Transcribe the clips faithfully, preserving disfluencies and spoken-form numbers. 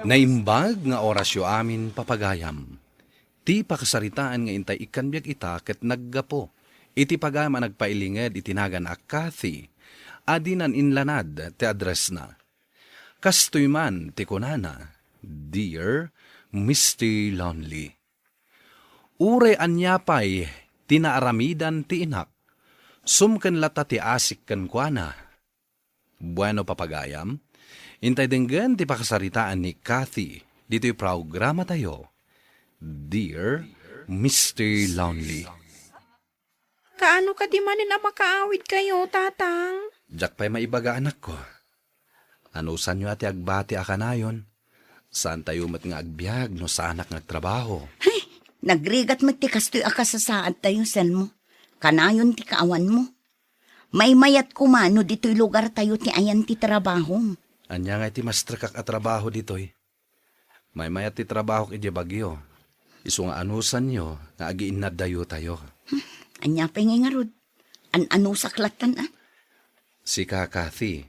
Naimbag nga orasyo amin, papagayam. Ti pakasaritaan nga intay ikkan biag ita ket naggapu iti pagayam a nagpailinged iti nagan a Kathy, a dinan inlanad ti addressna. Kastoy man ti kunana, "Dear Mister Lonely, uray ania pay ti naaramidan ti inak, sumken latta ti asik kenkuana." Bueno, papagayam, intay denggen ti pakasaritaan ni Kathy ditoy programatayo, Dear Mister Lonely. Kaano kadi manen a makaawidkayo, Tatang? Diak pay maibaga, anakko. Anusanyo a ti agbati a kanayon? Saantayo met nga agbiag no saanak nga agtrabaho. Ay, nagrigat met ti kastoy a kasasaadtayo, Selmo. Kanayon ti kaawanmo. Maymayat koma no ditoy lugartayo ti ayan ti trabahom. Ania nga iti mastrekak a trabaho ditoy? Maymayat ti trabahok idiay Baguio. Isu nga anusanyo nga agiinnaddayotayo. Hmm, ania pay ngay ngarud? An-anusak lattan, a? Sika, Kathy.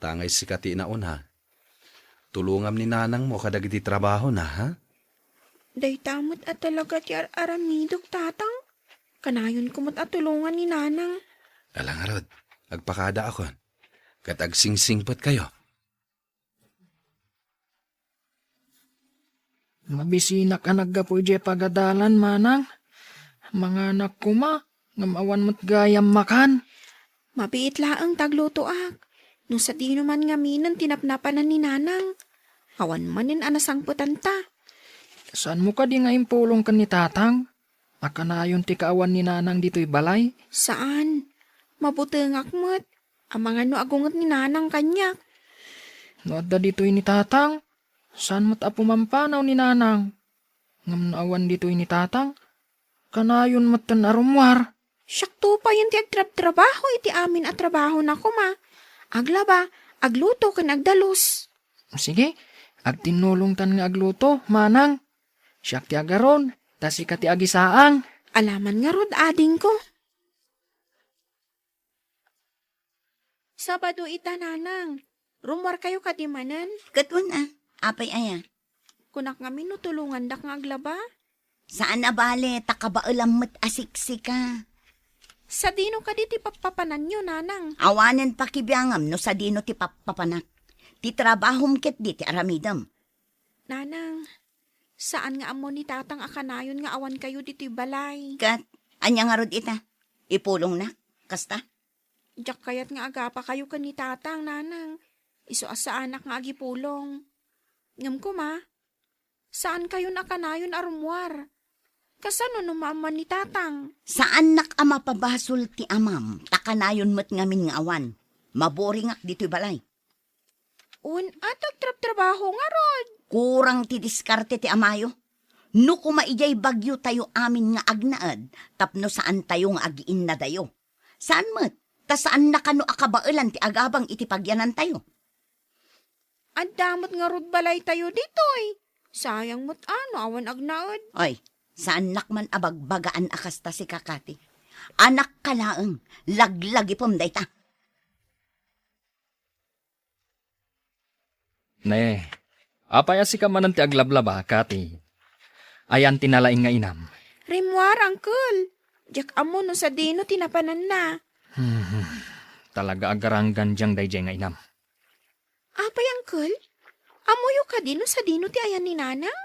Tangay sika ti inauna. Tulongam ni nanangmo kadagiti trabahona, ha? Dayta met a talaga ti ar-aramidok, Tatang. Kanayonko met a tulongan ni Nanang. Ala ngarud, agpakadaakon. Ket agsingsingpetkayo. Mabisinak a naggapu idiay pagadalan, manang. Manganak koma, ngem awan met gayam makan. Mabiit laeng ta aglutoak. No sadino man ngaminen ti napnapanan ni Nanang. Awan manen a nasangpetanta. Saanmo kadi nga impulong ken ni Tatang? A kanayon ti kaawan ni Nanang ditoy balay? Saan. Mabutengak met. Amangan no agunget ni Nanang kaniak. No adda ditoy ni Tatang, saan met a pumampanaw ni Nanang. Ngem no awan ditoy ni Tatang, kanayon metten a rummuar. Siakto payen ti agtrabtrabaho iti amin a trabahona koma. Aglaba, agluto ken agdalus. Sige, agtinnulongtan nga agluto, manang. Siak ti agaron, ta sika ti agisaang. Alaman ngarud, adingko. Sabado ita, Nanang. Rummuarkayo kadi manen? Ket wen a, apay aya? Kunak ngamin no tulongandak nga aglaba? Saan a bale, ta kabaelam met a siksika. Sadino kadi ti pappapananyo, Nanang? Awanen pakibiangam no sadino ti pappapanak. Ti trabahom ketdi ti aramidem. Nanang, saan nga ammo ni Tatang a kanayon nga awankayo ditoy balay. Ket, ania ngarud ita? Ipulongnak? Kasta? Diak kayat nga agapakayo ken ni Tatang, Nanang. Isu a saanak nga agipulong. Ngem koma, saankayon a kanayon a rummuar. Kasano no maammuan ni Tatang? Saannak a mapabasol ti amam, ta kanayon met ngamin nga awan. Maboringak ditoy balay. Wen, a, ta agtrabtrabaho ngarud. Kurang ti diskarte ti amayo. No koma idiay Baguio tayo amin nga agnaed, tapno saan tayo nga agiinnadayo. Saan met, ta saan na kano a kabaelan ti agabang iti pagyanantayo. Adda met ngarud balaytayo ditoy. Sayang met a no awan agnaed. Ay, saannak man a bagbagaan a kasta, sika, Kati. Anakka laeng, laglagipem dayta. Ne, apay a sika manen ti aglablaba, Kati? Ayan ti nalaing nga inam. Rimmuar, Uncle. Diak ammo no sadino ti napananna. Hmm, talaga agaranggandiang daydiay nga inam. Apay, Uncle? Ammoyo kadi no sadino ti ayan ni Nanang?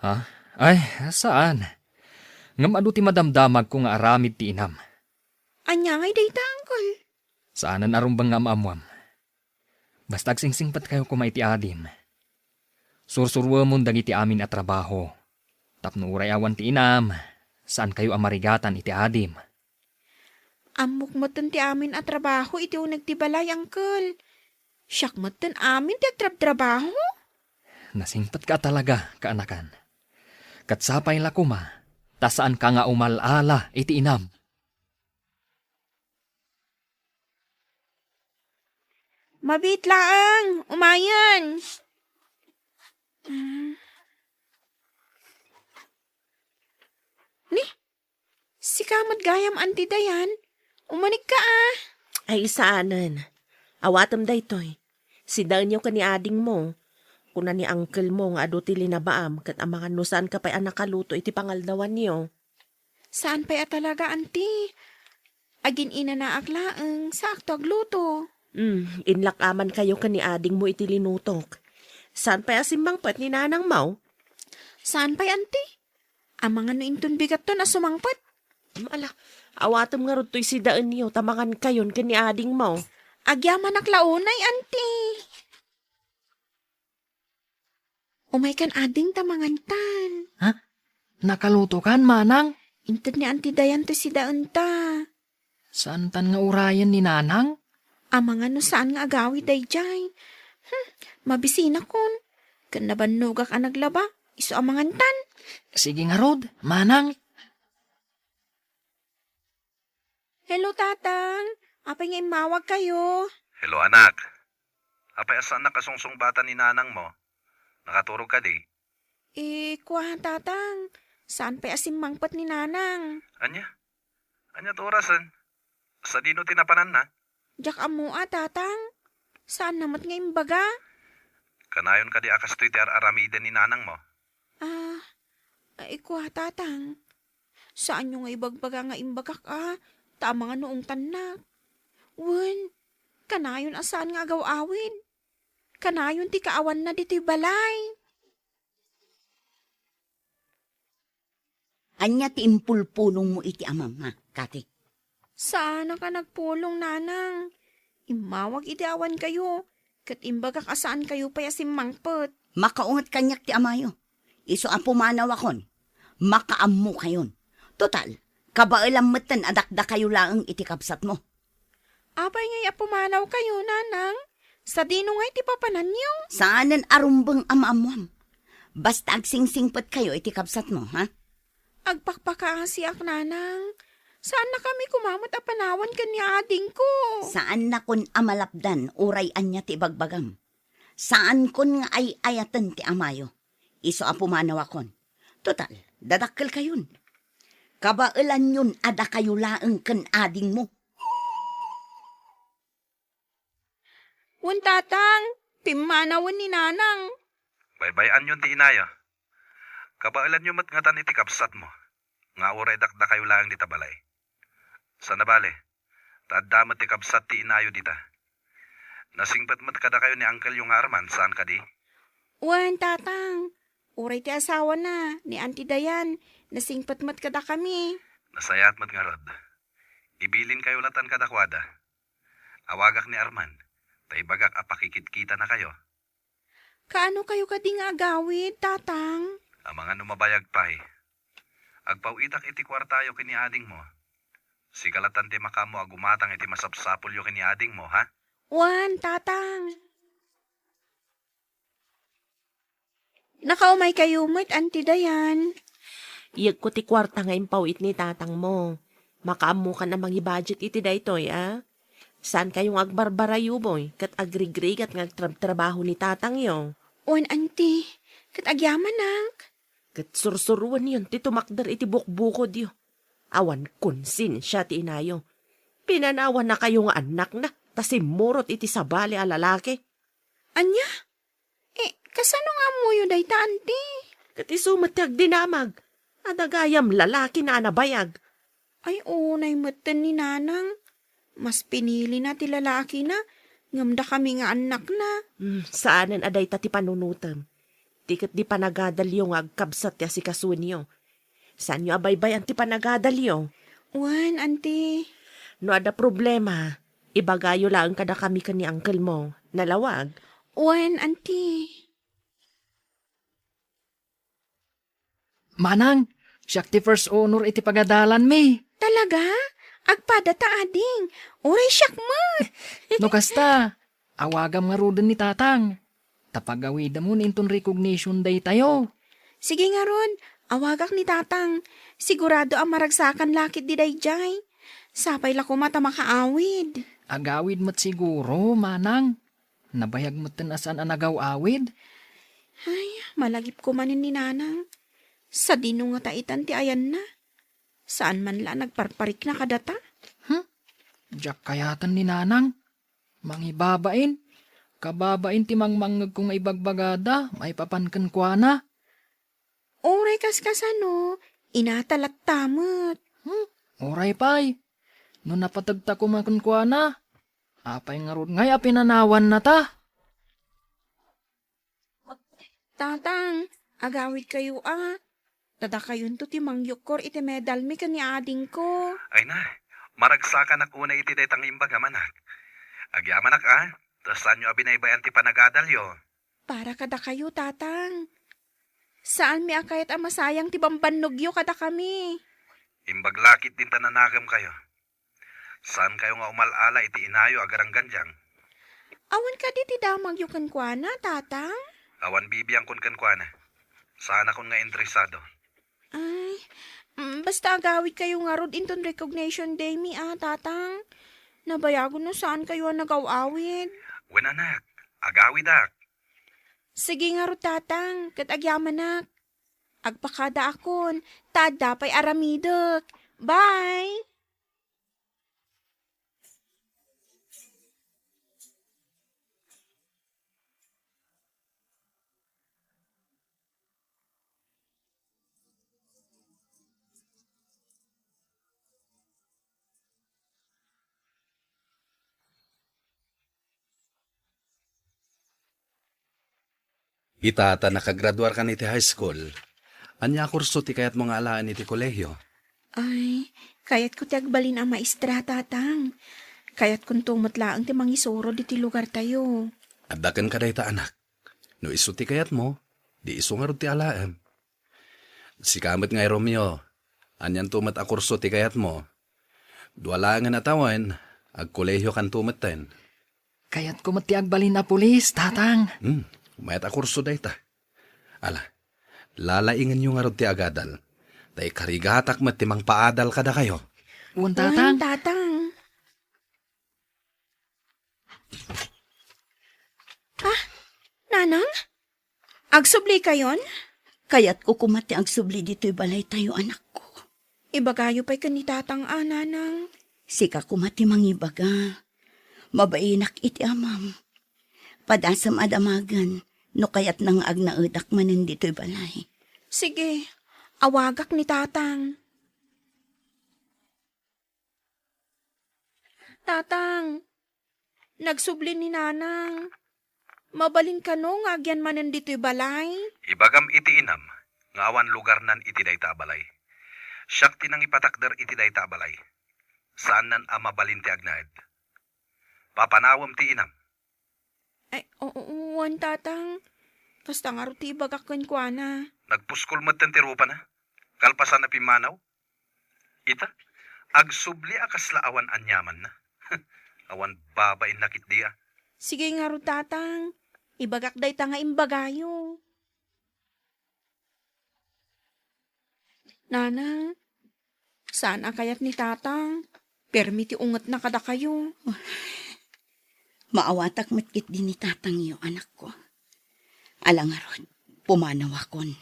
Ha? Ay, saan. Ngem adu ti madamdamagko nga aramid ti inam. Ania ngay dayta, Uncle? Saanen a rumbeng nga am-ammuam. Basta agsingsingpetkayo koma iti adim. Sursuruemon dagiti amin a trabaho. Tapno uray awan ti inam, saankayo a marigatan iti adim. Ammok metten ti amin a trabaho iti uneg ti balay, Uncle. Siak metten amin ti agtrabtrabaho. Nasingpetka a talaga, kaanakan. Ket sapay la koma, ta saanka nga umal-ala iti inam. Mabiit laeng, umayen. Mm. Ni, sika met gayam, Auntie Dayan? Umanikka a. Ay, saanen. Awatem daytoy. Sidaenyo ken ni adingmo. Kuna ni uncle mo nga adu ti linabaam ket amangan no saanka pay a nakaluto iti pangaldawanyo. Saan pay a talaga, anti. Agin-inanaak laeng, saakto agluto. Hmm, inlak-aman kayo ken ni ading mo iti linutok. Saan pay a simmangpet ni nanang mo? Saan pay, anti? Amangan no inton bigatton a sumangpet. Hmm, ala, awatem ngarud toy sidaenyo, ta mangan kayon ken ni ading mo. Agyamanak la unay, anti. Umaykan ading ta mangantan. Ha? Nakalutokan, manang? Inted ni Auntie Dayan ti sidaenta. Saantan nga urayen ni nanang? Amangan no saan nga agawid daydiay. Hmm, mabisinakon. Ken nabannogak a naglaba, isu a mangantan. Sige ngarud, manang. Hello, Tatang. Apay nga immawag kayo? Hello, anak. Apay a saannak a sungsungbatan ni nanang mo? Nakaturog kadi? Eh, kua, Tatang. Saan pay a simmangpet ni nanang? Ania? Ania ti orasen? Sadino ti napananna? Diak ammo a, Tatang. Saanna met nga imbaga. Kanayon kadi a kastoy ti ar-aramiden ni nanang mo? Ah, ay, kua, Tatang. Saanyo nga ibagbaga nga imbagak a, ta amangan no ungtannak. Wen, kanayon a saan nga agaw-awid. Kanayon ti kaawanna ditoy balay. Ania ti impulpulongmo iti amam, ha, Kati? Saanak a nagpulong, Nanang. Immawag idi awan kayo, ket imbagak a saan kayo pay a simmangpet. Makaunget kaniak ti amayo. Isu a pumanawakon, makaammokayon. Total, kabaelam metten a dakdakayo laeng iti kabsatmo. Apay ngay a pumanawkayo, Nanang? Sadino ngay ti papananyo? Saanen a rumbeng a maammoam. Basta agsingsingpetkayo iti kabsatmo, ha? Agpakpakaasiak, Nanang. Saannakami koma met a panawan ken ni adingko. Saannakon a malapdan uray ania ti ibagbagam. Saankon nga ay-ayaten ti amayo. Isu a pumanawakon. Total, dadakkelkayon. Kabaelanyon a dakayo laeng ken adingmo. Wen, Tatang, pimmanawen ni Nanang. Baybay-anyon ti inayo. Kabaelanyo met ngatan iti kabsatmo, nga uray dakdakayo laeng dita balay. Saan a bale, ta adda met ti kabsat ti inayo dita. Nasingpet met kadakayo ni angkelyo nga Arman, saan kadi? Wen, Tatang. Uray ti asawana, ni Auntie Dayan, nasingpet met kadakami. Nasayaat met ngarud. Ibilinkayo latan kadakuada. Awagak ni Arman, ta ibagak a pakikitkitanakayo. Kaano kayo kadi nga agawid, Tatang? Amangan no mabayag pay. Agpaw-itak iti kuartayo ken ni adingmo. Sika latan ti makaammo a gumatang iti masapsapulyo ken ni adingmo, ha? Wen, Tatang. Nakaumay kayo met, Auntie Dayan. Iyegko ti kuarta nga impaw-it ni tatangmo. Makaammokan a mangi-budget iti daytoy, a? Saan kayo nga agbarbarayuboy ket agrigrigat nga agtrabtrabaho ni tatangyo? Wen, Auntie, ket agyamanak. Ket sursuruenyon ti tumakder iti bukbukodyo. Awan konsensia ti inayo. Pinanawanakayo nga annakna, ta simmurot iti sabali a lalaki. Ania? Eh, kasano nga ammoyo dayta, Auntie? Ket isu met ti agdinamag. Adda gayam lalakina a nabayag. Ay, unay metten ni Nanang. Mas pinilina ti lalakina, ngem dakami nga annakna. Hmm, saanen a dayta ti panunotem. Ti ket di panagadalyo nga agkabsat ti asikasoenyo. Saanyo a baybay-an ti panagadalyo? Wen, Auntie. No adda problema, ibagayo laeng kadakami ken ni uncle mo. Nalawag? Wen, Auntie. Manang, siak ti first honor iti pagadalanmi. Talaga? Agpada ta, ading. Uray siak met. No kasta, awagam ngaruden ni tatang. Ta pagawidam inton recognition daytayo. Sige ngarud, awagak ni tatang. Sigurado a maragsakan la ketdi daydiay. Sapay la koma ta makaawid. Agawid met siguro, manang. Nabayag metten a saan a nagaw-awid. Ay, malagipko manen ni Nanang. Sadino ngata itan ti ayanna? Saan man la a nagparparikna kadata? Hmm? Diak kayaten ni Nanang. Mangibabain. Kababain ti mangmangngegko nga ibagbagada maipapan kenkuana. Uray kaskasano, inata latta met. Hmm, uray pay. No napategta koma kenkuana, apay ngarud ngay a pinanawanna ta? Tatang, agawidkayo a. Dadakayonto ti mangyukkor iti medalmi ken ni adingko. Ay na, maragsakanak unay iti dayta nga imbagam, anak. Agyamanak a, ta saanyo a binaybay-an ti panagadalyo. Para kadakayo, Tatang. Saanmi a kayat a masayang ti bambannogyo kadakami. Imbag la ketdin ta nanakemkayo. Saankayo nga umal-ala iti inayo a garanggandiang. Awan kadi ti damagyo kenkuana, Tatang? Awan bibiangkon kenkuana. Saanakon nga interesado. Ay, mm, basta agawidkayo ngarud inton recognition day mi, a, Tatang. Nabayagon no saankayo a nagaw-awid. Wen, anak, agawidak. Sige ngarud, Tatang, ket agyamanak. Agpakadaakon, ta adda pay aramidek. Bye! Ita ta nakagraduarkan iti high school, ania a kurso ti kayatmo nga alaen iti kolehio? Ay, kayatko ti agbalin a maestra, Tatang. Kayatkonto met laeng ti mangisuro ditoy lugartayo. Adda kenka dayta, anak. No isu ti kayatmo, di isu ngarud ti alaem. Sika met ngay, Romeo, anianto met a kurso ti kayatmo? Dua laengen a tawen, agkolehiokanto metten. Kayatko met ti agbalin a pulis, Tatang. Hmm, mayat a kurso dayta. Ala, lalaingenyo ngarud ti agadal. Ta ikarigatak met ti mangpaadal kadakayo. Wen, Tatang. Wen, Tatang. Ah, Nanang? Agsublikayon? Kayatko koma ti agsubli ditoy balaytayo, anakko. Ibagayo pay ken ni Tatang a, Nanang. Sika koma ti mangibaga. Mabainak iti amam. Padasem a damagen no kayatna nga agnaedak manen ditoy balay. Sige, awagak ni Tatang. Tatang, nagsubli ni Nanang. Mabalin kano nga agyan manen ditoy balay? Ibagam iti inam nga awan lugarnan iti dayta a balay. Siak ti nangipatakder iti dayta a balay. Saannan a mabalin ti agnaed. Papanawem ti inam. Ay, o-, o-, wen, Tatang. Kasta ngarud ti ibagak kenkuana. Nagpuskol metten ti rupana. Kalpasan a pimmanaw. Ita, agsubli a kasla awan aniamanna. Awan babainna ketdi a. Sige ngarud, Tatang. Ibagak dayta nga imbagayo. Nanang, saan a kayat ni Tatang? Permi ti ungetna kadakayo. Maawatak met ketdi ni Tatangyo, anakko. Ala ngarud, pumanawakon.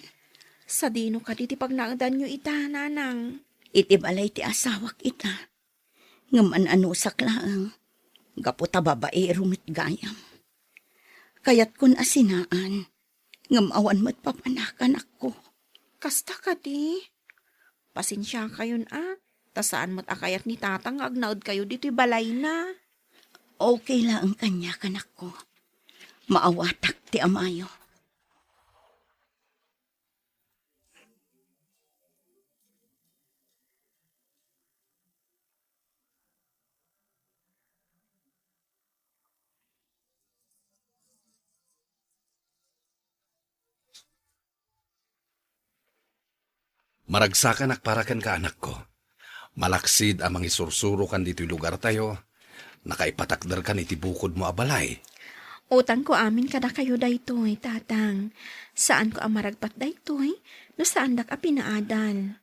Sadino kadi ti pagnaedanyo ita, Nanang? Iti balay ti asawak ita. Ngem an-anusak laeng, gapu ta babaero met gayam. Kayatkon a sinaan, ngem awan met papanakan, anakko. Kasta kadi? Pasensiakayon a, ta saan met a kayat ni Tatang nga agnaedkayo ditoy balayna. Okay laeng kaniak, anakko. Maawatak ti amayo. Maragsakanak para kenka, anakko. Malaksid a mangisursurokan ditoy lugartayo, nakaipatakderkan iti bukodmo a balay. Utangko amin kadakayo daytoy, Tatang. Saanko a maragpat daytoy no saandak a pinaadal.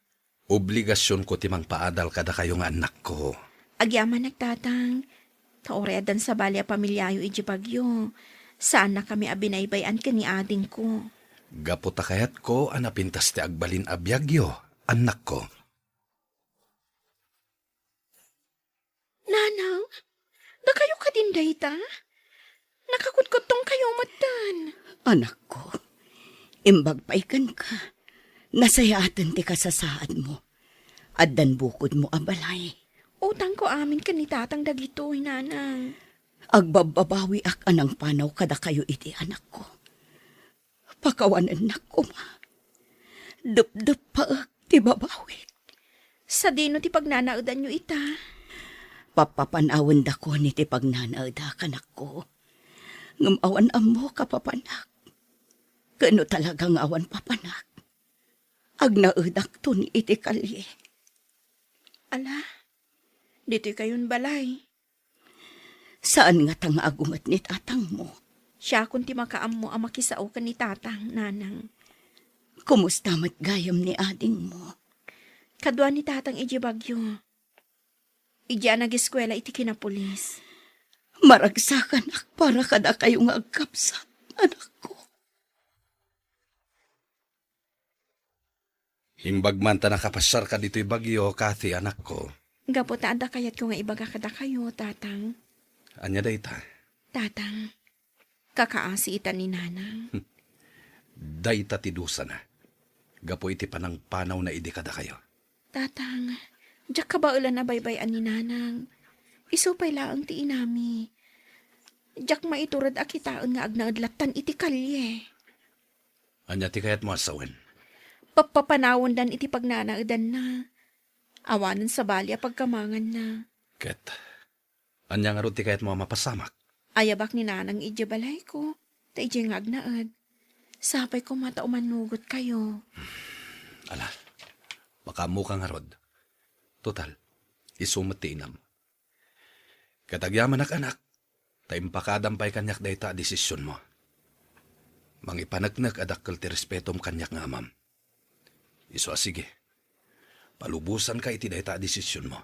Obligasionko ti mangpaadal kadakayo nga annakko. Agyamanak, Tatang. Ta uray addan sabali a pamiliayo idiay Baguio, saannakami a binaybay-an ken ni adingko. Gapu ta kayatko a napintas ti agbalin a biagyo, annakko. Nanang, dakayo kadin dayta? Nakakudkudtongkayo metten. Anakko, imbag pay kenka. Nasayaaten ti kasasaadmo. Addan bukodmo a balay. Utangko amin ken ni Tatang dagitoy, Nanang. Agbabbabawiak a nangpanaw kadakayo iti anakko. Pakawanennak koma. Depdeppaek ti babawik. Sadino ti pagnanaedanyo ita? Pappapanawendakon iti pagnanaedak, anakko. Ngem awan ammok a papanak. Ken no talaga nga awan papanak, agnaedakton iti kalye. Ala, ditoy kayon balay. Saan ngata nga agunget ni tatangmo? Siakon ti makaammo a makisao ken ni tatang, Nanang. Kumusta met gayam ni adingmo? Kadua ni tatang idiay Baguio. Idiay a nageskuela iti kinapulis. Maragsakanak para kadakayo nga agkabsat, anakko. Imbag man ta nakapassarka ditoy Baguio, Kathy, anakko. Gapu ta adda kayatko nga ibaga kadakayo, Tatang. Ania dayta? Tatang, kakaasi ita ni Nanang. Dayta ti dusana. Gapu iti panangpanawna idi kadakayo. Tatang, diak kabaelan a baybay-an ni Nanang. Isu pay laeng ti inami. Diak maitured a kitaen nga agnaed lattan iti kalye. Ania ti kayatmo a sawen? Pappapanawandan iti pagnanaedanna. Awanen sabali a pagkamanganna. Ket ania ngarud ti kayatmo a mapasamak? Ayabak ni Nanang idiay balayko, ta idiay nga agnaed. Sapay koma ta umannugotkayo. Ala, makaammoka ngarud. Total, isu met ti inam. Ket agyamanak, anak, ta impakadam pay kaniak dayta a desisionmo. Mangipaneknek a dakkel ti respetom kaniak nga amam. Isu a sige, palubosanka iti dayta a desisionmo.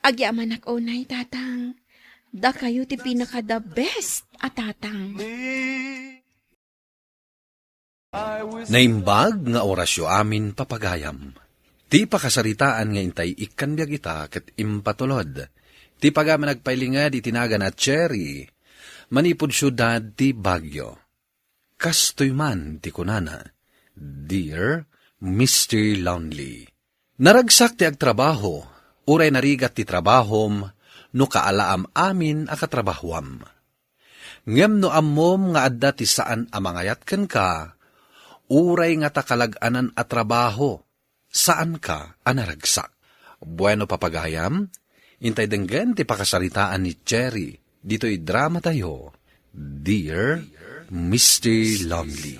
Agyamanak unay, Tatang. Dakayo ti pinaka-the best a tatang. Naimbag nga orasyo amin, papagayam. Ti pakasaritaan nga intay ikkan biag ita ket impatulod ti pagayam a nagpailinged iti nagan a Cherry, manipud siudad ti Baguio. Kastoy man ti kunana, "Dear Mister Lonely, naragsak ti agtrabaho, uray narigat ti trabahom no kaalaam amin a katrabahoam. Ngem no ammom nga adda ti saan a mangayat kenka, uray nga ta kalag-anan a trabaho, saanka a naragsak." Bueno, papagayam, intay denggen ti pakasaritaan ni Cherry ditoy dramatayo, Dear Mister Lonely.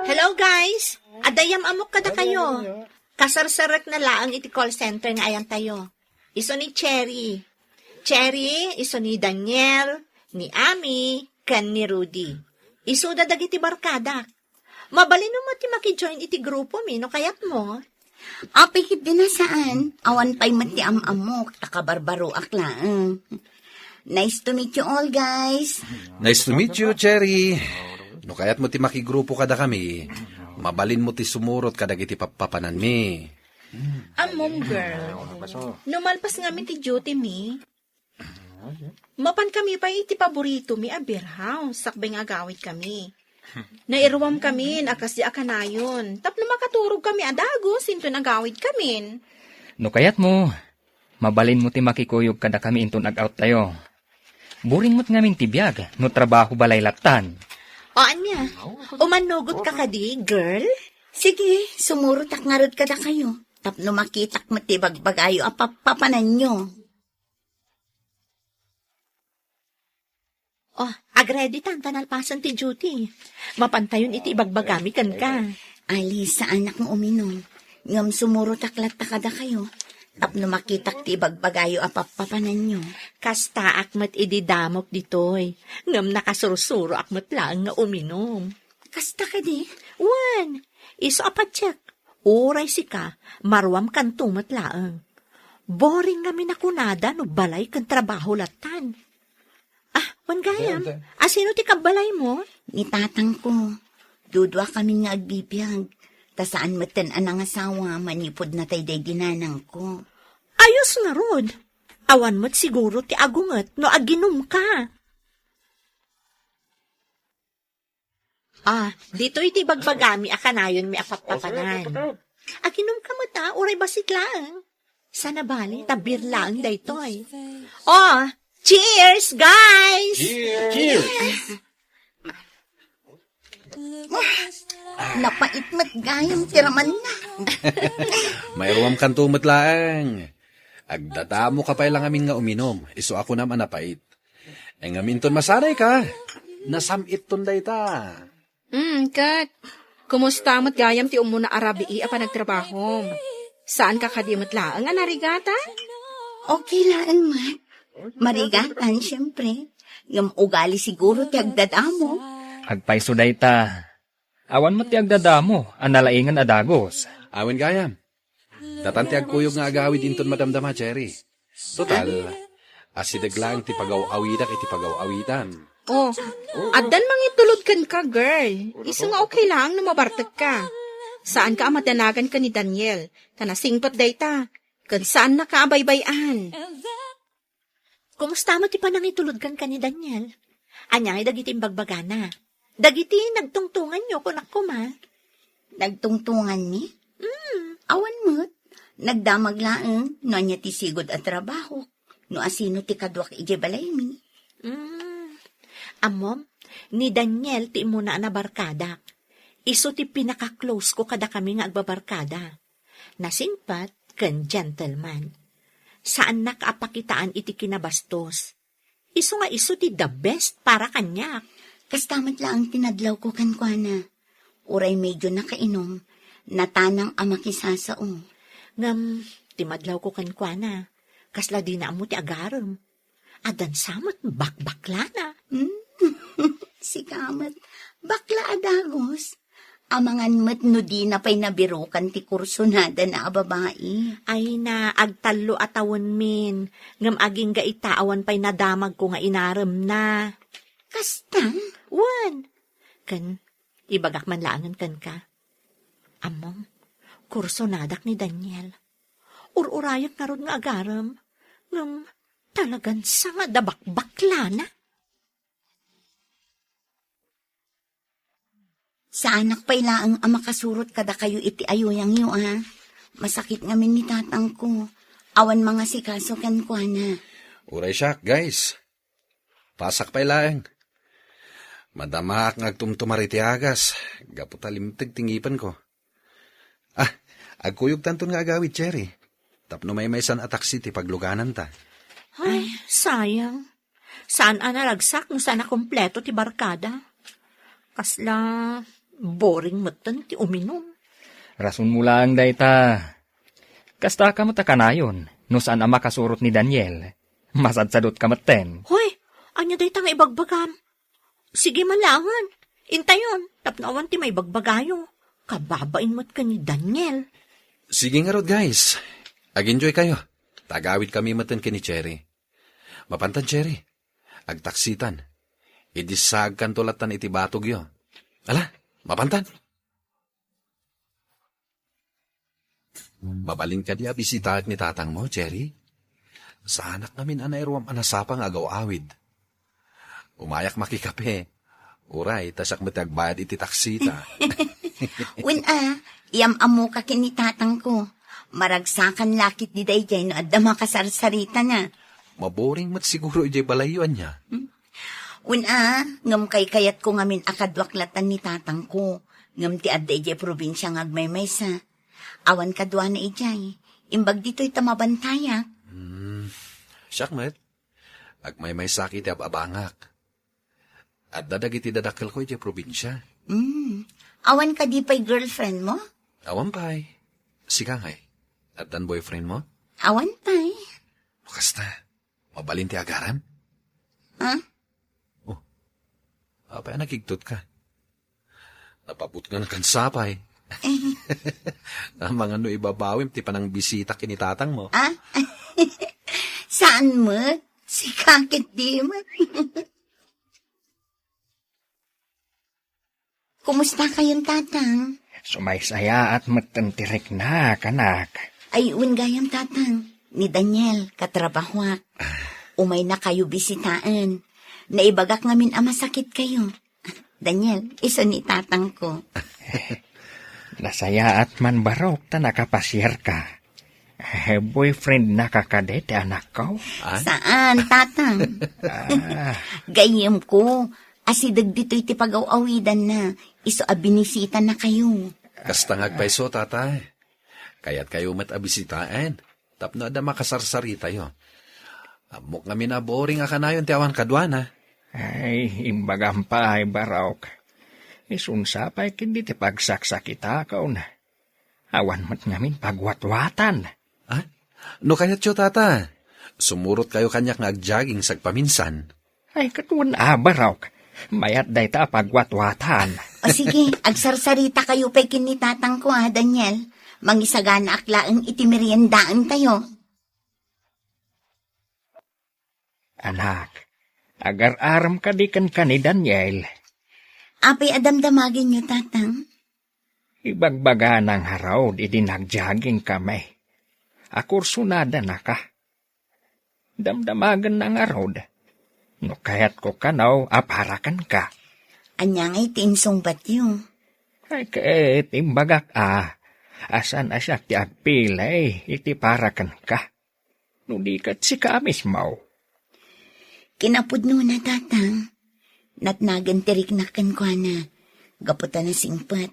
Hello, guys! Adda yam-amok kadakayo. Kasarsarekna laeng iti call center nga ayantayo. Isu ni Cherry. Cherry, isu ni Daniel, ni Ami, ken ni Rudy. Isuda dagiti barkadak. Mabalinmo met ti maki-join iti grupomi no kayatmo. Apay, ket di na saan. Awan pay met ti am-ammok, ta kabarbaroak laeng. Nice to meet you all, guys. Nice to meet you, Cherry. No kayatmo ti makigrupo kadakami, mabalinmo ti sumurot kadagiti pappapananmi. Ammom, girl. No malpas ngamin ti duty mi, mapan kami pay iti paborito mi a beer house, sakbay nga agawid kami. Nairuam kamin a kasdi a kanayon, tapno makaturog kami a dagus inton agawid kamin. No kayatmo, mabalinmo ti makikuyog kadakami inton ag-out tayo. Boring met ngamin ti biag no trabaho balay lattan. O ania, umannugot ka kadi, girl? Sige, sumurotak ngarud kadakayo, tapno makitak met ti bagbagayo a pappapananyo. Oh, agredi tan ta nalpasen ti duty. Mapantayon iti ibagbagami kenka. Ali, saanak nga uminum. Ngem sumurotak latta kadakayo, tapno makitak ti ibagbagayo a pappapananyo. Kastaak met idi damok ditoy, ngem nakasursuroak met laeng nga uminum. Kasta kadi? Wen, isu a patiek. Uray sika, maruamkanto met laeng. Boring ngamin a kunada no balay ken trabaho lattan. Ah, wen gayam, asino ti kabbalaymo? Ni tatangko. Duduakamin nga agbibiag, ta saan metten a nangasawa manipud natay daydi nanangko. Ayos ngarud. Awan met siguro ti agunget no aginumka. Ah, ditoy ti bagbagami a kanayonmi a pappapanan. Aginumka met a, uray bassit laeng. Sana bali, ta beer laeng daytoy. Oh, cheers, guys! Cheers! Napait met gayam ti ramanna. Mairuamkanto met laeng. Agdadamoka pay la ngamin nga uminum, isu a kunam a napait. Ngem inton masanayka, nasam-itton dayta. Mm, ket, kumusta met gayam ti ummuna a rabii a panagtrabahom? Saanka kadi met laeng a narigatan? Okay laeng met. Marigatan, siyempre. Ngem ugali siguro ti agdadamo. Agpayso dayta. Awan met ti agdadamo a nalaingen a dagus. Awen gayam. Datan ti agkuyog nga agawid inton madamdama, Cherry. Total, asideg laeng ti pagaw-awidak iti pagaw-awidan. Oh, addan mangitulod kenka, girl. Isu nga okay laeng no mabartekka. Saanka a madanagan ken ni Daniel, ta nasingpet dayta. Ken saannaka a baybay-an. Kumusta met ti panangitulod kenka ni Daniel? Ania ngay dagiti imbagbagana? Dagiti nagtungtonganyo, kunak koma. Nagtungtonganmi? Mm. Awan met. Nagdamag laeng no ania ti sigud a trabahok, no asino ti kaduak idiay balaymi. Mm. Ammom, ni Daniel ti immuna a nabarkadak. Isu ti pinaka-close ko kadakami nga agbabarkada. Nasingpet ken gentleman. Saannak a pakitaan iti kinabastos. Isu nga isu ti the best para kaniak. Kasta met laeng ti nadlawko kenkuana. Uray medio nakainum, natanang a makisasao. Ngem, ti madlawko kenkuana, kasla dina ammo ti agarem. Addan sa met bakbaklana. Hmm? Sika met, bakla a dagus. Amangan met no dina pay nabirukan ti kursunadana a babai. Ay na, agtallo a tawenmin, ngem agingga ita awan pay nadamagko nga inaremna. Kasta? Wen, ken ibagak man laengen kenka. Ammom, kursunadak ni Daniel. Ur-urayak ngarud nga agarem, ngem talagan sa nga adda bakbaklana. Saanak pay laeng a makasurot kadakayo iti ayuyangyo, a. Masakit ngamin ni tatangko. Awan mangasikaso kenkuana. Uray siak, guys. Pasak pay laeng. Madamaak nga agtumtumar iti agas, gapu ta limteg ti ngipenko. Ah, agkuyogtanton nga agawid, Cherry. Tapno maymaysan a taksi ti paglugananta. Ay, sayang. Saan a naragsak no saan a kompleto ti barkada. Kasla boring metten ti uminum. Rasonmo laeng dayta. Kastaka met a kanayon no saan a makasurot ni Daniel. Masadsadotka metten. Hoy, ania dayta nga ibagbagam? Sige man laengen. Intayon, tapno awan ti maibagbagayo. Kababain met ken ni Daniel. Sige ngarud, guys. Ag-enjoy kayo. Ta agawidkami metten ken ni Cherry. Mapantan, Cherry. Agtaksitan. Idi saagkanto lattan iti batogyo. Ala, mapantan. Mabalin kadi a bisitaek ni tatangmo, Cherry? Saanak ngamin a nairuam a nasapa nga agaw-awid. Umayak makikape. Uray, ta siak met ti agbayad iti taksita. Wen a, iyam-ammoka ken ni tatangko. Maragsakan la ketdi daydiay no adda makasarsaritana. Maboring met siguro idiay balayyo, ania? Hmm? Wen a, ngem kaykayatko ngamin a kaduak lattan ni tatangko. Ngem ti adda idiay probinsia nga agmaymaysa. Awan kaduana idiay. Imbag ditoy ta mabantayak. Hmm. Siak met. Agmaymaysak iti ab-abangak. Adda dagiti dadakkelko idiay probinsia. Hmm. Awan kadi pay girlfriend mo? Awan pay. Sika ngay? Addan boyfriend mo? Awan pay. Kasta, mabalin ti agarem? Ha? Oh. Apay a nakigtot ka? Napabutngan kan sapay. Amangan no ibabawim ti panangbisita ken ni tatang mo. Ah? Saan met? Sika ketdi met. Kumusta kayon, Tatang? Sumaysayaat metten ti riknak, anak. Ay, wen gayam, Tatang. ni Daniel, katrabahoak. Umaynakayo bisitaen. Naibagak ngamin a masakitkayo. Daniel, isu ni tatangko. Nasayaat man, Barok, ta nakapasiarka. Eh, boyfriendnaka kadi ti anakko? Ah? Saan, tatang? Ah. Gayyemko, asideg ditoy ti pagaw-awidanna, isu a binisitanakayo. Kasta nga agpayso, tatay. Kayatkayo met a bisitaen tapno adda makasarsaritayo. Ammok ngamin a boring a kanayon ti awan kaduana. Ay, imbagam pay, Barok. Isunsa pay ketdi ti pagsaksakitakon. Awan met ngamin pagwatwatan. Ah? No kayatyo, tata, sumurotkayo kaniak nga agjogging sagpaminsan. Ay, ket wen a, Barok. Mayat dayta a pagwatwatan. O sige, agsarsaritakayo pay ken ni tatangko, a, Daniel. Mangisaganaak laeng iti meriendaentayo. Anak, agar-arem kadi kenka ni Daniel? Apay a damdamagenyo, tatang? Ibagbagana ngarud idi nagjogging kami. Akursonadanaka. Damdamagenna ngarud. No kayatko kano a para kenka. Ania ngay ti insungbatyo? Ay, ket imbagak a, a saan a siak ti agpilay iti para kenka. No di ket sika a mismo. Kinapudnona, tatang. Natnagen ti riknak kenkuana. Gapu ta nasingpet.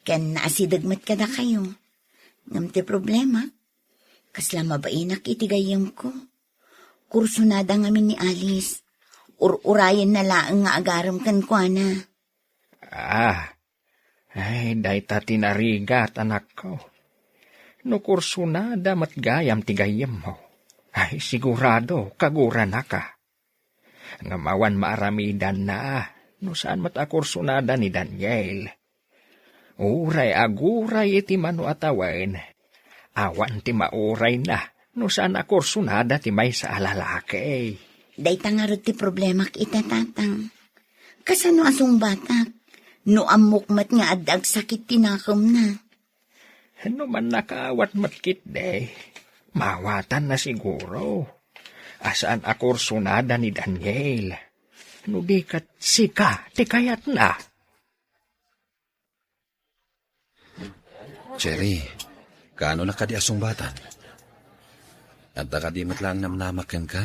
Ken naasideg met kadakayo. Ngem ti problema, kasla mabainak iti gayyemko. Kursonada ngamin ni Alice. Ur-urayenna laeng nga agarem kenkuana. Ah, ay, dayta ti narigat, anakko. No kursonada met gayam ti gayyemmo, ay, sigurado, kaguranaka. Ngem awan maaramidanna, no saan met a kursonada ni Daniel. Uray aguray iti mano a tawen, awan ti maurayna, no saan a kursonada ti maysa a lalaki. Dayta ngarud ti problemak ita, tatang. Kasano a sungbatak? No ammok met nga adda agsakit ti nakemna. No mannakaawat met ketdi, maawatanna siguro. A saan a kursonada ni Daniel. No di ket sika ti kayatna. Cherry, kaano na kadi a sungbatan? Adda kadi met laeng namnamak kenka?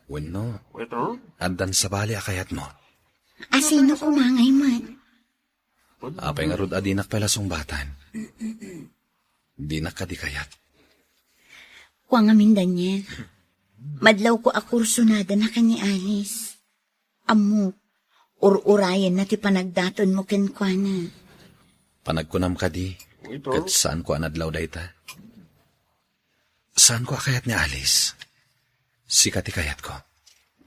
Wenno, addan sabali a kayatmo? Asino koma ngay met? Apay ngarud a dinak pay la sungbatan? Dinak kadi kayat? Kua ngamin, Daniel. Madlawko a kursonada na ken ni Alice. Ammok, ur-urayenna ti panagdatonmo kenkuana. Panagkunam kadi, ket saanko a nadlaw dayta? Saanko a kayat ni Alice? Sika ti kayatko.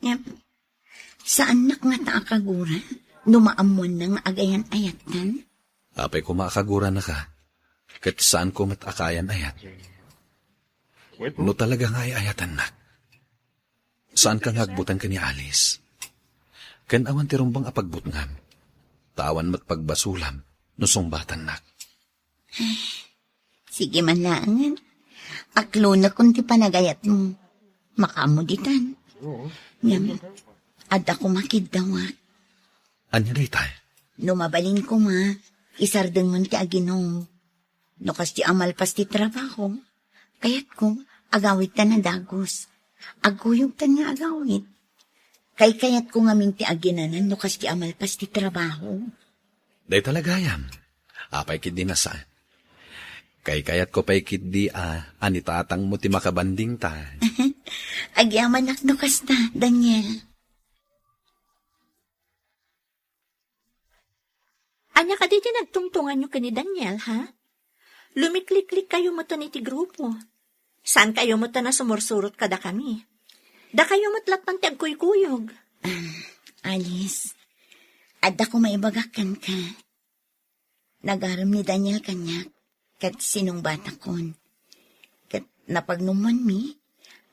Ngem, saannak ngata a kaguran no maammoanna nga agayan-ayattan? Apay koma a kaguranaka, ket saanko met a kaayan-ayat. No talaga nga ay-ayatannak, saanka nga agbuteng ken ni Alice. Ken awan ti rumbeng a pagbutngam, ta awan met pagbasolam no sungbatannak. Sige man laengen. Aklonekon ti panagayatmo. Makaammo ditan. Ngem, adda koma kiddawak. Ania daytay? No mabalin koma, isardengmo ti aginom. No kasdi a malpas ti trabaho, kayatko, agawidtan a dagus. Agkuyogtan nga agawid. Kaykayatko ngamin ti aginanan no kasdi a malpas ti trabaho. Dayta la gayam. Apay ketdi a saan? Kaykayatko pay ketdi a, a ni tatangmo ti makabandingta. Agyamanak no kasta, Daniel. Ania kadi ti nagtungtunganyo ken ni Daniel, ha? Lumikliklikkayo metten iti grupo. Saankayo metten a sumursurot kadakami. Dakayo met latta ti agkuykuyog. Ah, Alice, adda koma ibagak kenka. Nagarem ni Daniel kaniak, ket sinungbatakon. Ket napagnumanmi,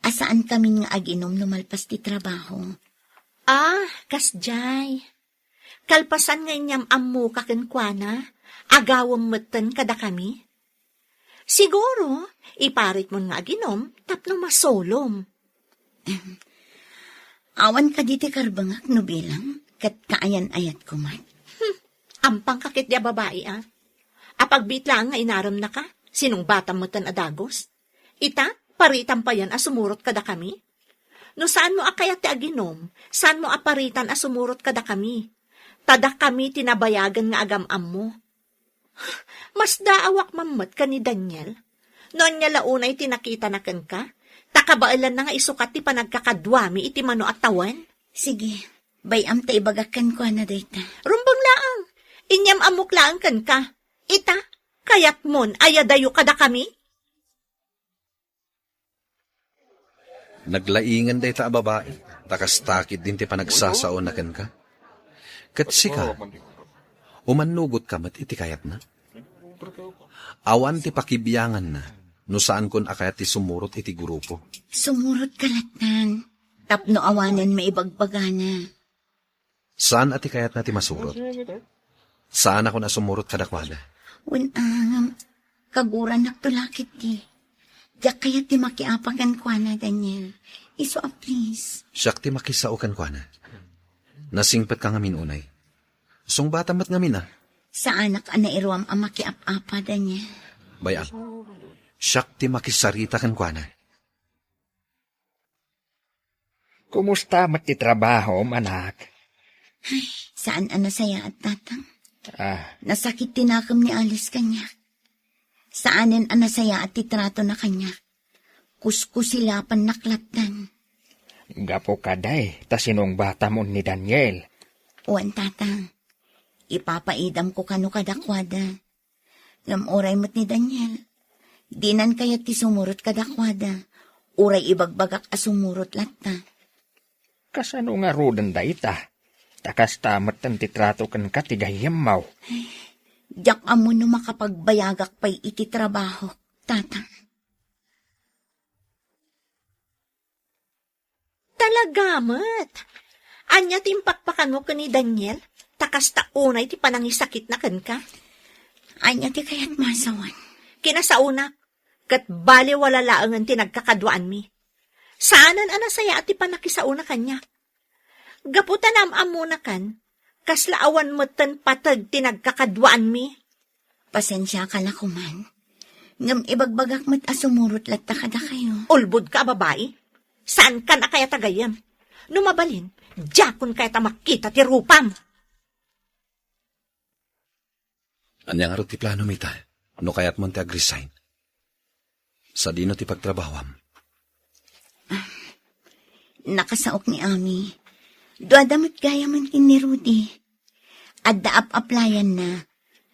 a saankami nga aginom no malpas ti trabaho. Ah, kasdiay. Kalpasan nga inyam-ammoka kenkuana, agawem metten kadakami. Siguro, iparitmon nga aginom tapno masolom. Awan kadi ti karbengak no bilang, ket kaayan-ayatko met. Hmm, ampangka ketdi a babai, a. Apagbiit laeng nga inaremnaka, sinungbatam metten a dagus. Ita, paritam payen a sumurot kadakami? No saanmo a kayat ti aginom, saanmo a paritan a sumurot kadakami. Ta dakami ti nabayagen nga agam-ammo. Masdaawak man met ken ni Daniel. No ania la unay ti nakitana kenka, ta kabaelanna nga isukat ti panagkakaduami iti mano a tawen. Sige, bay-am ta ibagak kenkuana dayta. Rumbeng laeng, inyam-ammok laeng kenka. Ita, kayatmon a yadayo kadakami? Naglaingen dayta a babai, ta kasta ketdin ti panagsasaona kenka. Ket sika, umannugotka met iti kayatna. Awan ti pakibianganna no saankon a kayat ti sumurot iti grupo. Sumurot ka lattan, tapno awanen maibagbagana. Saan a ti kayatna ti masurot? Saanakon a sumurot kadakuada. Wen, ah, ngem, kaguranakto la ketdi. Diak kayat ti makiapa kenkuana, Daniel. Isu a please. Siak ti makisao kenkuana. Nasingpetka ngamin unay. Sungbatam met ngamin a. Saanak a nairuam a makiap-apa, Daniel. Bay-am. Siak ti makisarita kenkuana. Kumusta met ti trabahom, anak? Ay, saan a nasayaat, Tatang. Ah. Nasakit ti nakem ni Alice kaniak. Saanen a nasayaat ti tratona kaniak. Kuskusilapannak lattan. Gapu kadi ta sinungbatam ni Daniel. Wen, Tatang. Ipapaidamko kano kadakuada. Ngem uray met ni Daniel, dinan kayat ti sumurot kadakuada, uray ibagbagak a sumurot latta. Kasano ngaruden dayta? Ta kasta metten ti trato kenka ti gayyemmo. Diak ammo no makapagbayagak pay iti trabahok, Tatang. Talaga met. Ania ti impakpakanmo ken ni Daniel? Ta kasta unay ti panangisakitna kenka. Ania ti kayatmo a sawen? Kinasaonak, ket baliwala laengen ti nagkakaduaanmi. Saanen a nasayaat ti pannakisaona kaniak. Gapu ta naam-ammonakan, kasla awan metten pateg ti nagkakaduaanmi. Pasensiaka la koman. Ngem ibagbagak met a sumurot latta kadakayo. Ulbodka a babai. Saankan a kayat a gayyem. No mabalin, diakon kayat a makita ti rupam. Ania ngarud ti planom ita, no kayatmon ti ag-resign? Sadino ti pagtrabahoam? Nakasaok ni Ami. Duada met gayamen ken ni Rudy. Adda ap-aplayanna.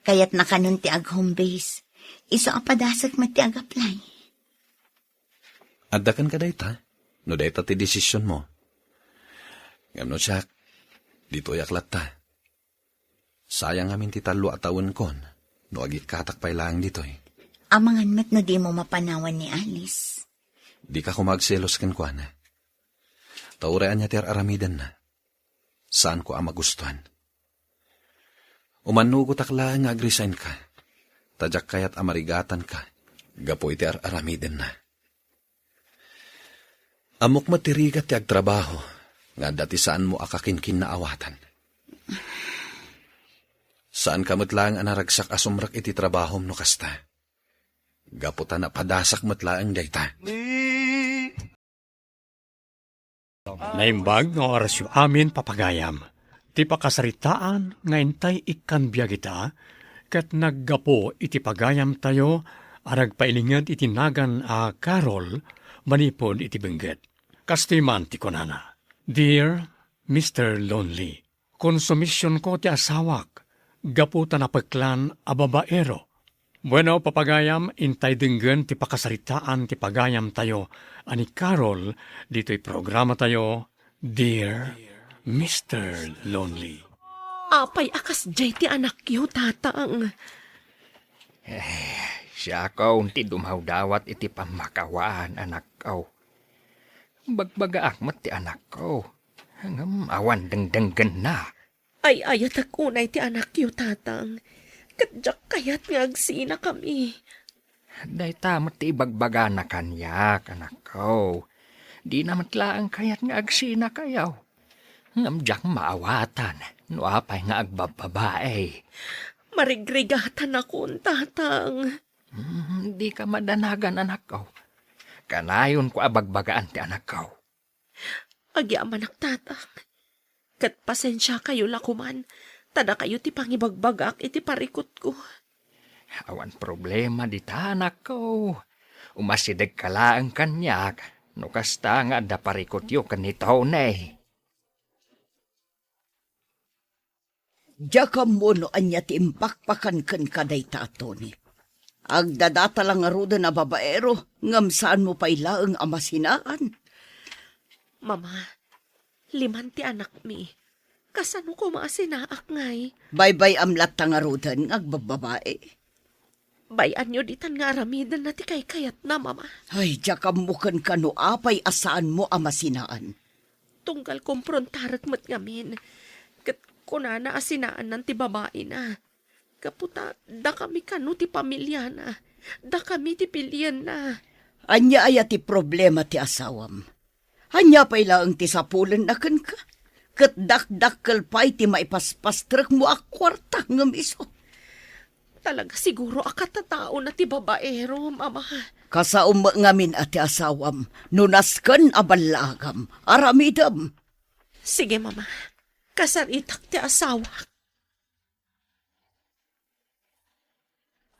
Kayatna kanon ti ag-home base. Isu a padasek met ti ag-apply. Adda kenka dayta, no dayta ti desisionmo. Ngem no siak, ditoyak latta. Sayang ngamin ti tallo a tawenkon no agikkatak pay laeng ditoy. Amangan met no dimo mapanawan ni Alice. Dika koma agselos kenkuana. Ta uray ania ti ar-aramidenna, saanko a magustuan. Umannugotak laeng nga agresignka, ta diak kayat a marigatanka gapu iti ar-aramidenna. Ammok met ti rigat ti agtrabaho nga adda ti saanmo a kakinkinnaawatan. Saanka met laeng a naragsak a sumrek iti trabahom no kasta. Gapu ta napadasak met laeng dayta. Naimbag nga orasyo amin, papagayam. Ti pakasaritaan nga intay ikkan biag ita, ket naggapu iti pagayamtayo a nagpailinged iti nagan a Carol manipud iti bengget. Kastoy man ti kunana, "Dear Mister Lonely, konsumisionko ti asawak gapu ta napeklan a babaero." Bueno, papagayam, intay denggen ti pakasaritaan ti pagayamtayo a ni Carol ditoy programatayo, Dear Mister Lonely. Apay a kasdiay ti anakyo, Tatang? Eh, siakon ti dumawdawat iti pammakawaan, anakko. Bagbagaak met ti anakko, ngem awan dengdenggenna. Ay-ayatek unay ti anakyo, Tatang, ket diak kayat nga agsinakami. Dayta met ti ibagbagana kaniak, anakko. Dina met laeng kayat nga agsinakayo. Ngem diak maawatan no apay nga agbabbabae. Marigrigatanakon, tatang. Hmm, dika madanagan, anakko. Kanayonko a bagbagaan ti anakko. Agyamanak, tatang. Ket pasensiakayo la koman, ta dakayo ti pangibagbagaak iti parikutko. Awan problema dita, anakko. Umasidegka laeng kaniak, no kasta nga adda parikutyo ken ni Tony. Diak ammo no ania ti impakpakan kenka dayta a Tony. Agdadata la ngaruden a babaero, ngem saanmo pay laeng a masinaan. Mama, liman ti anakmi. Kasano koma a sinaak ngay? Baybay-am latta ngaruden nga agbabbabae. Bay-anyo ditan nga aramidenna ti kaykayatna, Mama. Ay, diak ammo kenka no apay a saanmo a masinaan. Tunggal kumprontarek met ngamin, ket kunana a sinaannan ti babaina. Gapu ta dakami kano ti pamiliana, dakami ti pilienna. Ania aya ti problema ti asawam? Ania pay laeng ti sapulenna kenka? Ket dakdakkel pay ti maipaspastrekmo a kuarta ngem isu. Talaga siguro a katataona ti babaero, Mama. Kasaom met ngamin a ti asawam, no nasken a ballaagam, aramidem. Sige, Mama. Kasaritak ti asawak.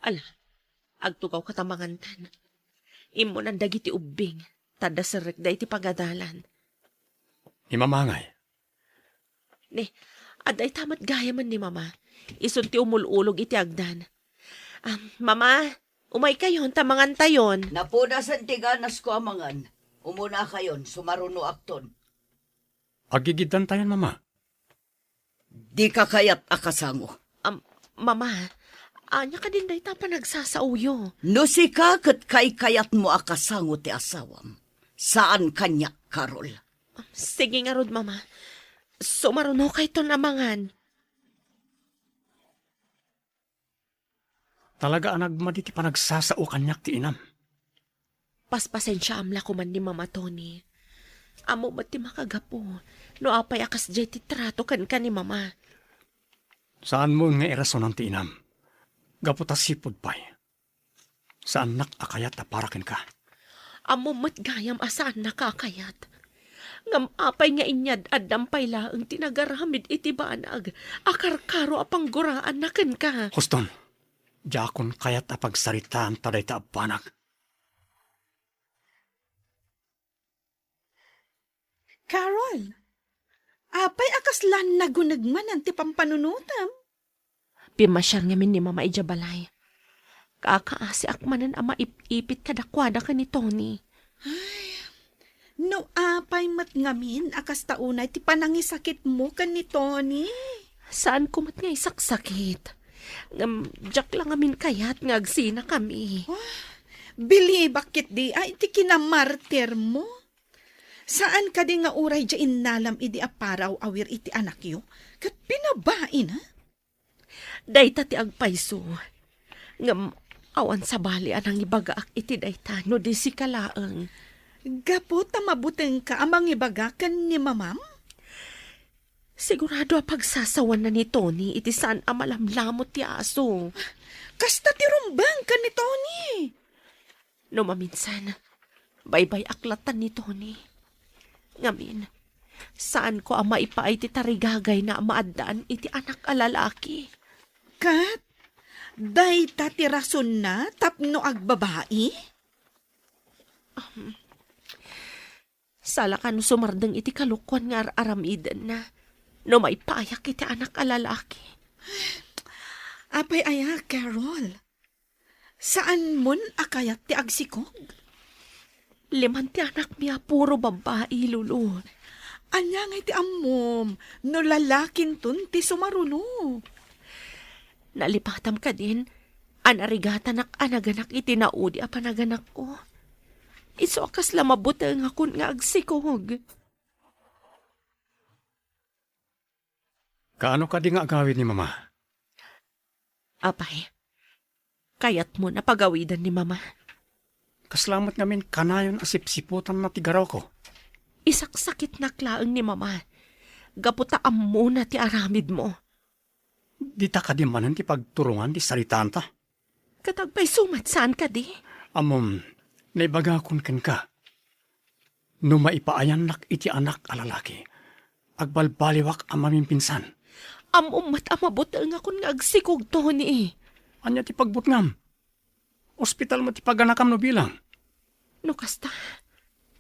Ala, agtugawka ta mangantan. Immunan dagiti ubbing, ta adda serrekda iti pagadalan. Ni Mama ngay? Ne, adda ita met gayamen ni Mama. Isun ti umul-ulog iti agdan. Ah, Mama, umaykayon ta mangantayon. Napunasen ti ganasko a mangan. Umunakayon, sumarunoakton. Aggigiddantayon, Mama. Dika kayat a kasango. Am, Mama, ania kadin dayta a panagsasaoyo? No sika ket kaykayatmo a kasango ti asawam, saan kaniak, Carol. Am, sige ngarud, Mama. Sumarunokayton a mangan. Talaga a nagmadi ti panagsasao kaniak ti inam. Paspasensiaam la koman ni Mama, Tony. Ammom met ti makagapu no apay a kasdiay ti trato kenka ni Mama. Saanmon nga irasonan ti inam. Gapu ta sipud pay, saannak a kayat a para kenka. Ammom met gayam a saannaka a kayat. Ngem apay nga inyad-addam pay laeng ti nagaramid iti banag a karkaro a pangguraanna kenka? Huston, diakon kayat a pagsaritaan ta dayta a banag. Carol, apay a kasla naguneg manen ti pampanunotem? Pimmasiar ngamin ni Mama idiay balay. Kakaasiak manen a maip-ipit kadakuada ken ni Tony. Ay, no apay met ngamin a kasta unay ti panangisakitmo ken ni Tony. Saanko met nga isaksakit. Ngem diak la ngamin kayat nga agsinakami. Wah, bilibak ketdi a iti kinamartirmo. Saan kadi nga uray diay innalam idi a paraw-awir iti anakyo ket pinabaina? Dayta ti agpayso. Ngem awan sabali a nangibagaak iti dayta no di sika laeng. Gapu ta mabutengka a mangibaga ken ni Mamam? Sigurado a pagsasawanna ni Tony iti saan a malamlamut ti aso. Kasta ti rumbeng ken ni Tony. No maminsan, baybay-ak latta ni Tony. Ngamin, saanko a maipaay ti tarigagayna a maaddaan iti anak a lalaki. Ket, dayta ti rasonna tapno agbabai? Ahem. Salaka no sumardeng iti kalokuan nga ar-aramidenna no maipayak iti anak a lalaki. Apay aya, Carol? Saanmon a kayat ti agsikog? Liman ti anakmi a puro babbai, Lulu. Ania ngay ti ammom no lalakinton ti sumaruno? Nalipatam kadin a narigatanak a naganak iti naudi a panaganakko. Isu a kasla mabutengakon nga agsikog. Kaano kadi nga agawid ni Mama? Apay, Kayatmon a pagawiden ni Mama. Kasla met ngamin kanayon a sipsiputanna ti garoko. Isaksakitnak laeng ni Mama, gapu ta ammona ti aramidmo. Dita kadi manen ti pagturongan ti saritanta? Ket agpayso met saan kadi? Ammom, naibagakon kenka, no maipaayannak iti anak a lalaki, agbalbaliwak a mamimpinsan. Ammom met a mabutengakon nga agsikog, Tony. Ania ti pagbutngam? Ospital met ti paganakam no bilang. No kasta,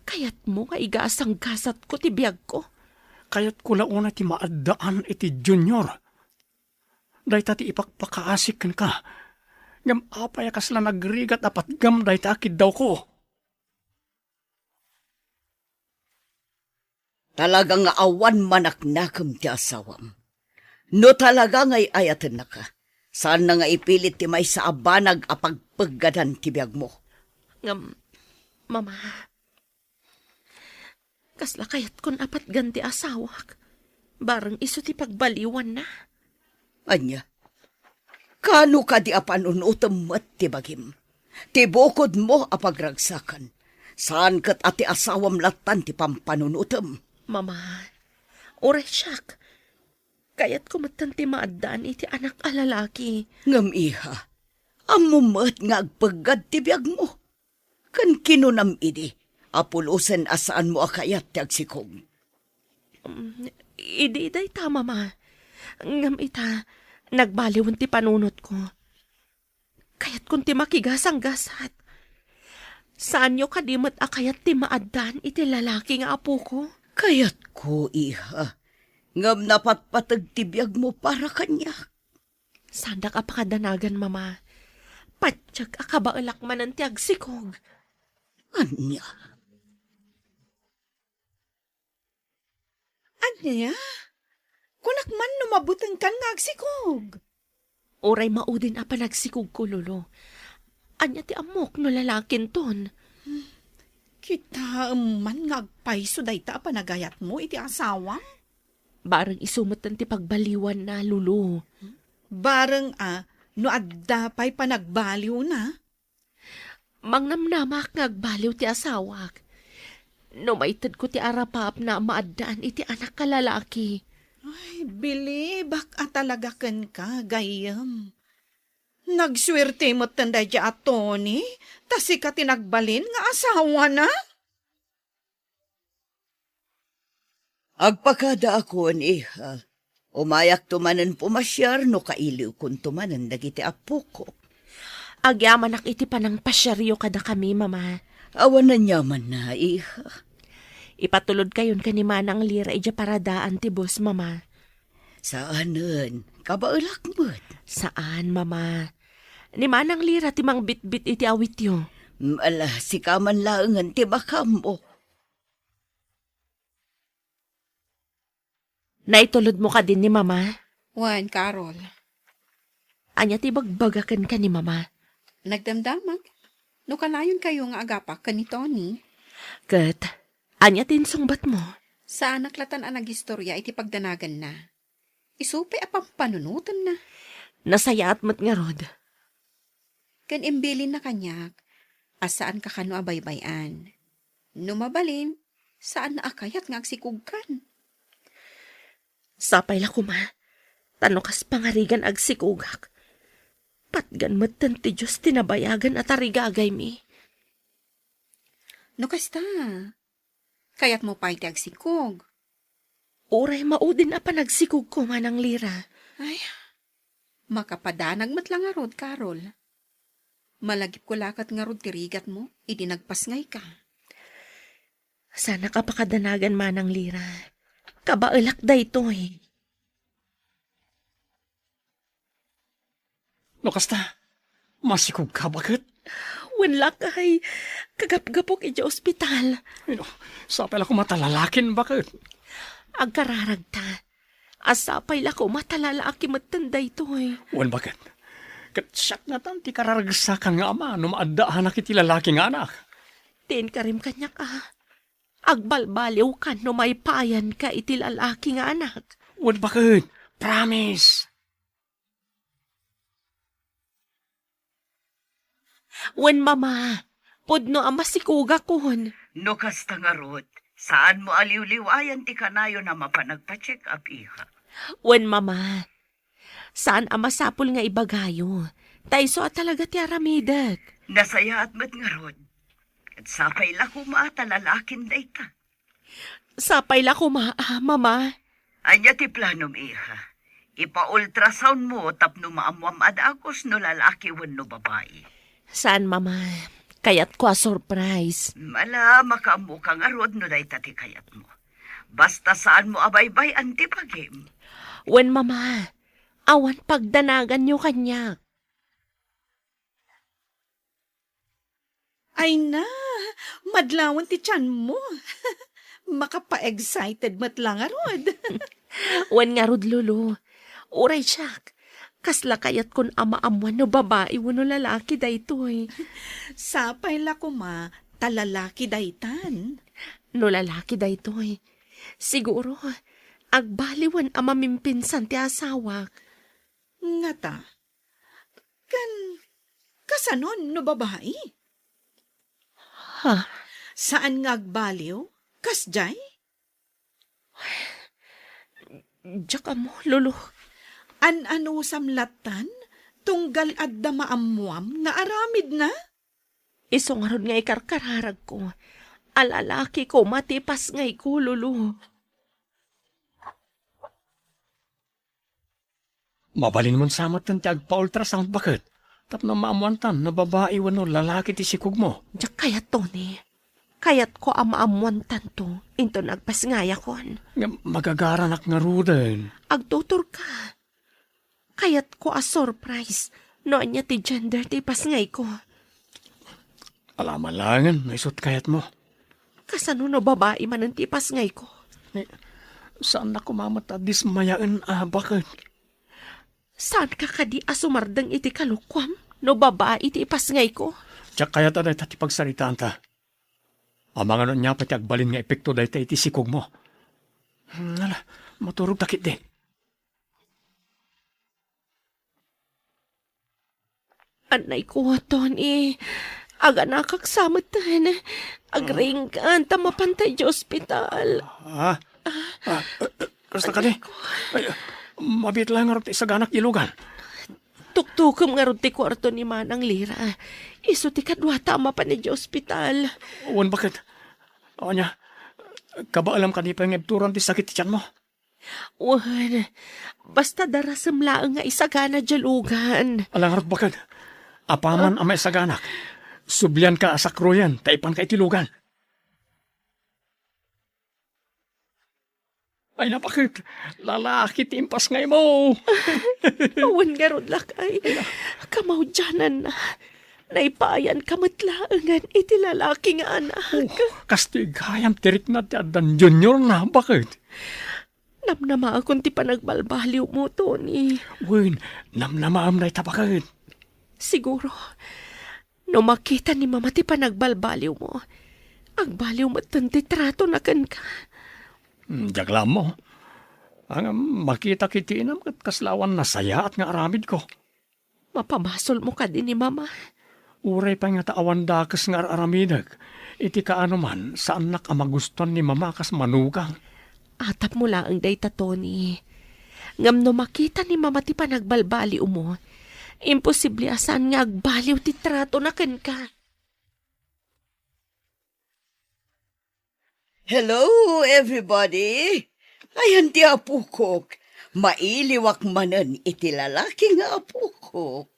kayatmo nga igasanggasatko ti biagko? Kayatko la unay ti maaddaan iti Junior. Dayta ti ipakpakaasik kenka. Ngem apay a kasla nagrigat a patgam dayta a kiddawko? Talaga nga awan manaknakem ti asawam. No talaga nga ay-ayatennaka, saanna nga ipilit ti maysa a banag a pagpeggadan ti biagmo. Ngem, Mama, kasla kayatkon a patgan ti asawak, bareng isu ti pagbaliwanna. Ania? Kano kadi a panunotem met ti bagim? Ti bukodmo a pagragsakan, saan ket a ti asawam lattan ti pampanunotem. Mama, uray siak, kayatko metten ti maaddaan iti anak a lalaki. Ngem, iha, ammom met nga agpeggad ti biagmo. Ken kinunam idi a pulosen a saanmo a kayat ti agsikog. Mm, idi dayta, Mama. Ngem ita, nagbaliwen ti panunotko. Kayatkon ti makigasanggasat. Saanyo kadi met a kayat ti maaddaan iti lalaki nga apoko? Kayatko, iha. Ngem napatpateg ti biagmo para kaniak. Saandak a pakadanagan, Mama. Patiek a kabaelak manen ti agsikog. Ania? Ania? Kunak man no mabutengkan nga agsikog. Uray maudin a panagsikogko, Lolo. Ania ti ammok no lalakinton? Kitaem man nga agpayso dayta a panagayatmo iti asawam? Bareng isu metten ti pagbaliwanna, Lolo. Bareng a, no adda pay panagbaliwna? Mangnamnamak nga agbaliw ti asawak. No maitedko ti arapapna a maaddaan iti anak a lalaki. Ay, bilibak a talaga kenka, gayyem. Nagsuerte metten daydiay a Tony, ta sika ti nagbalin nga asawana? Agpakadaakon, iha. Umayakto manen pumasiar no kailiwkonto manen dagiti appokok. Agyamanak iti panangpasiaryo kadakami, Mama. Awan aniamanna, iha. Ipatulodkayon ken ni Manang Lira idiay paradaan ti bus, Mama. Saanen, kabaelak met. Saan, Mama. Ni Manang Lira ti mangbitbit iti awityo. Ala, sika man laengen ti makammo. Naitulodmo kadin ni Mama? Wen, Carol. Ania ti ibagbaga kenka ni Mama? Nagdamdamag no kanayonkayo nga agapak ken ni Tony. Ket, ania ti insungbatmo? Saanak latan a nagistoria iti pagdanaganna. Isu pay a pampanunotenna. Nasayaat met ngarud. Ken imbilinna kaniak a saanka kano a baybay-an. No mabalin, saanna a kayat nga agsikogkan. Sapay la koma, ta no kas pangarigan agsikogak, patgan metten ti Dios ti nabayagen a tarigagaymi. No kasta, kayatmo pay ti agsikog? Uray maudin a panagsikogko, Manang Lira. Ay, makapadanag met la ngarud, Carol. Malagipko la ket ngarud ti rigatmo idi nagpasngayka. Saanak a pakadanagan, Manang Lira. Kabaelak daytoy. No kasta, masikogka, baket? Wen lakay, kagapgapok idiay ospital. Ay, no, sapay la koma ta lalakin, baket. Agkararagta. A sapay la koma ta lalaki metten daytoy. Wen, baket. Ket siak ngatan ti kararagsakan nga ama no maaddaanak iti lalaki nga anak. Ti inkarim kaniak a, agbalbaliwkan no maipayanka iti lalaki nga anak. Wen, baket. Promise. Wen, Mama, pudno a masikugakon. No kasta ngarud, saanmo a liwliwayan ti kanayon a mapan agpa-check-up, iha. Wen, Mama, saan a masapul nga ibagayo. Ta isu a talaga ti aramidek. Nasayaat met ngarud. Ket sapay la koma ta lalakin dayta. Sapay la koma, ah, Mama. Ania ti planom, iha? Ipa-ultrasoundmo tapno maammoam a dagus no lalaki wenno babai. Saan, Mama. Kayatko a surprise. Ala, makaammoka ngarud no dayta ti kayatmo. Basta saanmo a baybay-an ti bagim. Wen, Mama. Awan pagdanaganyo kaniak. Ay na, madlawen ti tianmo. Makapa-excited met la ngarud. Wen ngarud, Lolo. Uray siak, kasla kayatkon a maammuan no babai wenno lalaki daytoy. Sapay la koma ta lalaki daytan. No lalaki daytoy, siguro, agbaliwen a mamimpinsan ti asawak. Ngata, Ken, kasanon no babai? Ha? Saan nga agbaliw? Kasdiay? Diak ammo, Lolo. An-anusam lattan, tunggal adda maammuam nga aramidna? Isu ngarud nga ikarkararagko. A lalaki koma ti ipasngayko, Lolo. Mabalinmon sa metten ti agpa-ultrasound, baket, tapno maammuantan no babai wenno lalaki ti sikogmo. Diak kayat, Tony. Kayatko a maammuantanto inton agpasngayakon. Ngem magagaranak ngaruden. Agtuturka. Kayatko a surprise no ania ti gender ti ipasngayko. Ala man laengen no isut kayatmo. Kasano no babai manen ti ipasngayko? Eh, saannak koma met a dismayaen a baket. Saanka kadi a sumardeng iti kalokuam no babai ti ipasngayko? Diak kayat a dayta ti pagsaritaanta. Amangan no ania pay ti agbalin nga epekto dayta iti sikogmo. Hmm, ala, maturogta ketdi. Anayko, Tony. Aganakak sa metten. Agriingkan ta mapantay idiay ospital. Ah? Ah, eh, eh, kasta kadi? Ay, mabiit laeng ngarud ti isaganak ilugan. Tuktukem ngarud ti kuarto ni Manang Lira. Isu ti kaduata a mapan idiay ospital. Wen, baket? Ania, kabaelam kadi pay nga ibturan ti sakit ti tianmo? Wen, basta darasem laeng nga isagana diay lugan. Ala ngarud, baket. Apaman a maisaganak, sublianka a sakroyen ta ipanka iti lugan. Ay, napaket. Lalaki ti impasngaymo. Wen ngarud, lakay. Kamaudiananna, naipaayanka met laengen iti lalaki nga anak. Oh, kastoy gayam ti rikna ti addan juniorna, baket. Namnamaekon ti panagbalbaliwmo, Tony. Wen, namnamaem dayta, baket. Siguro, no makita ni Mama ti panagbalbaliwmo, agbaliw metten ti tratona kenka. Hmm, diak la ammo. Ngem makita iti inam ket kasla awan nasayaat nga aramidko. Mapamasolmo kadi ni Mama? Uray pay ngata awan dakes nga ar-aramidek, iti kaanoman, saannak a magustuan ni Mama kas manugang. Atapmo laeng dayta, Tony. Ngem no makita ni Mama ti panagbalbaliwmo, imposible a saan nga agbaliw ti tratona kenka. Hello, everybody! Ayan ti apokok. Mailiwak manen iti lalaki nga apokok.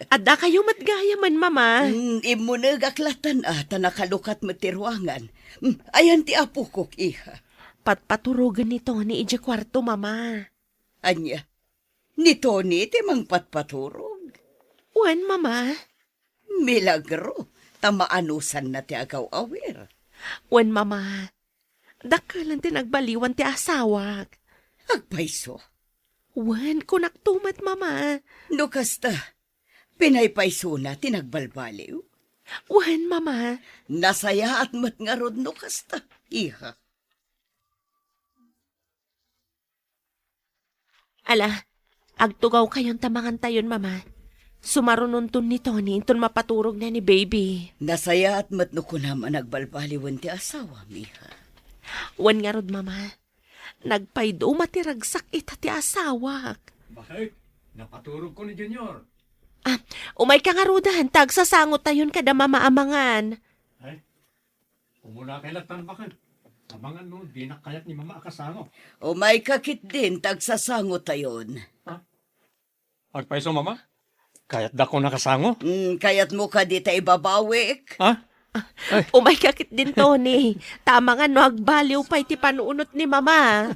Adda kayo met gayamen, Mama. Mm, immunegak latan a, ta nakalukat met ti ruangan. Mm, ayan ti apokok, iha. Patpaturogen ni Tony idiay kuarto, Mama. Ania? Ni Tony ti mangpatpaturog? Wen, Mama. Milagro, ta maanusanna ti agaw-awir. Wen, Mama. Dakkelen ti nagbaliwan ti asawak. Agpayso? Wen, kunakto met, Mama. No kasta, pinaypaysona ti nagbalbaliw? Wen, Mama. Nasayaat met ngarud no kasta, iha. Ala, agtugawkayon ta mangantayon, Mama. Sumarunonton ni Tony inton mapaturogna ni baby. Nasayaat met no kunam a nagbalbaliwen ti asawam, iha. Wen ngarud, Mama. Nagpayduma ti ragsak ita ti asawak. Bakit? Napaturog ko ni Junior. Ah, umayka ngaruden, ta agsasangotayon kada Mama a mangan. Ay, umuna kay lattan bakit? Amangan no, dinak kayat ni Mama a kasango. Umayka ketdin, ta agsasangotayon. Ha? Agpayso, Mama? Kayatdakon a kasango? Mm, kayatmo kadi ta ibabawik? Ha? Ay. Umayka ketdin, Tony. Ta amangan no agbaliw pay ti panunot ni Mama.